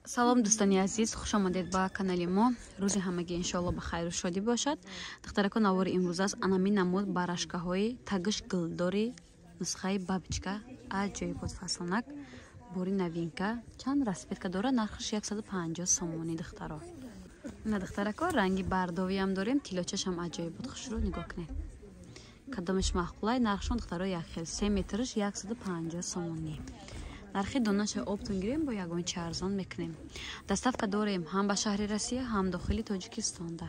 Салом, дӯстони азиз, хуш омадед ба канали мо. Рӯзи ҳамагӣ иншоалло ба хайру шодӣ бошад. Духтарако, навори имрӯз аст анами намуд барашкаҳои тагиш гулдори нусхаи бабочка, аҷоибот, фасонак, бори новинка, чанд расцветка дора, нархаш 150 сомонӣ, духтаро. На, духтарако, ранги бардовиам дорем, тиллочашам аҷоибот, хушрӯ, нигоҳ кунед, кадомеш маъқулай. Нархшон, духтаро, як хел, 3 метраш 150 сомонӣ. Нархи донаша оптом гирем, бо ягон чи арзон мекунем. Доставка дорем ҳам ба шаҳри Россия, ҳам дохили Тоҷикистонда.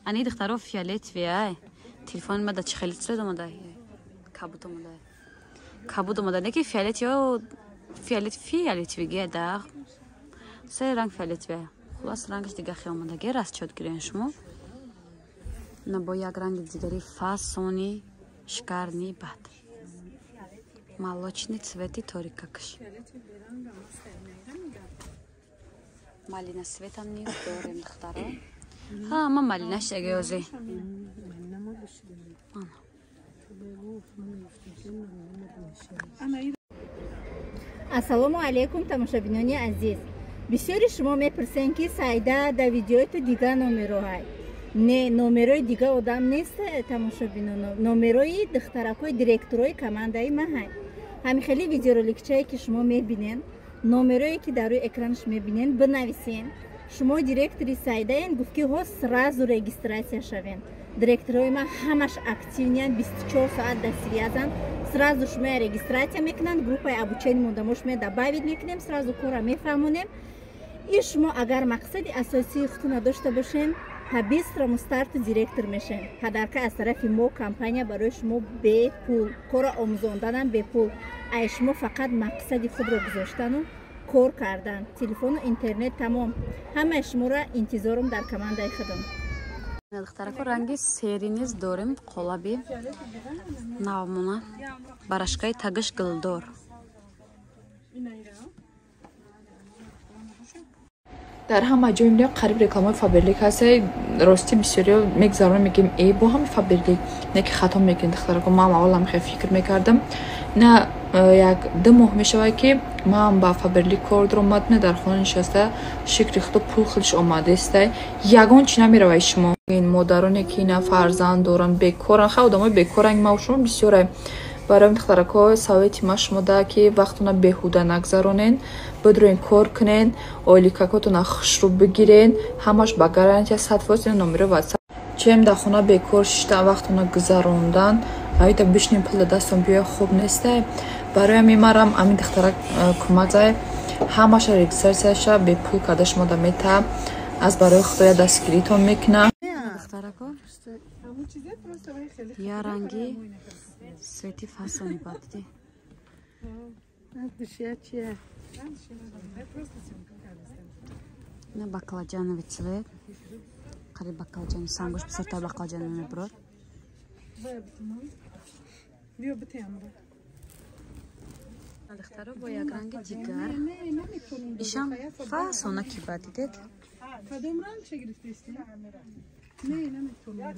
Ани, духтаро, фиолетовый. Ай, телефони ма да чи хеле цвет омада, кабуд омада, кабуд омада, неки фиолет ё фиолет, фиолетовый да, се ранг фиолетовый. Хулас, рангаш дига хел омадаги, расчёт гирен шумо. На, бо як ранги дигари фасони шикарный, бад молочный цвети торикакш, малина цветам низ дорем, духтаро. Ҳама малинаш ягеози. Ассалому алайкум, тамошобинони азиз! Бисёри шумо мепурсен, ки Сайда, да видеои ту дига номероҳай. Не, номерои дига одам нест, тамошобино, номерои духтаракҳои директорои командаи маҳай. Ҳами хеле видеороликчае, ки шумо мебинен, номерое, ки дар рӯи экранаш мебинен, бинависен: «Шумо директори Сайдаен?» Гуфт, ки ҳо, сразу регистрация шавен. Директорои ман ҳамаш активный ян, 24 соат дар связь анд. Сразу шумоя регистрация мекунанд, группаи обучение мондамо шумоя добавить мекунем, сразу кора мефаҳмонем. И шумо агар мақсади асосии худтона дошта бошен, по быстрому старту директор мешен. Подарка аз тарафи мо, компания, барои шумо бепул, кора омӯзонданам бепул. Ай шумо фақат мақсади худро гузоштану кор кардан, телефону интернет, тамом. Ҳамаи шуморо интизорум дар командаи худам. Духтарако, ранги серый низ дорем, қолаби навмона, барашкаи тагиш гулдор. Дар ҳама ҷой мебинем, қариб рекламаи Фаберлик ҳаст. Ростӣ, бисёриё мегзаронем, мегӯем: «Э, бо ҳами Фаберлик?» Не ки хато мекунед, духтарако. Ман аввалам хел фикр мекардам. На, як 2 моҳ мешавад, ки ман ба Фаберлик кор даромад. Не, дар хона нишаста, шукри Худо, пул худш омадестай, ягон чи намеравад. Шумо модароне, ки на фарзанд доранд, бекоранд, ха, одамои бекоранд, ма шумо бисёре. Барои духтарако, совети ма шумо да, ки вақтона беҳуда нагзаронен, бидроен, кор кунен, ойликакотона хушрӯ бигирен. Ҳамаш ба гарантия, 100%. Номеро ватсап. Чем дар хона бекор шиштан, вақтона гузарондан, айта бишнем, пул да дастон биёя, хуб нестай. Барои ҳамин марам ҳамин духтарак кӯмак зай, ҳамаша регистрацияша бепул карда шумо да мета. Аз барои Худоя дастгиритон мекунам. Духтарако, я ранги цвети фасони бад, диди. Чия? На, баклажановый цвет, қариб баклажани, сангош бисёртар баклажани мебурад. Биё, битеамра. Духтаро, бо як ранги дигар, ишам фасона ки бад, дидед. Кадом ранг ча гирифтести? Не, наметонам.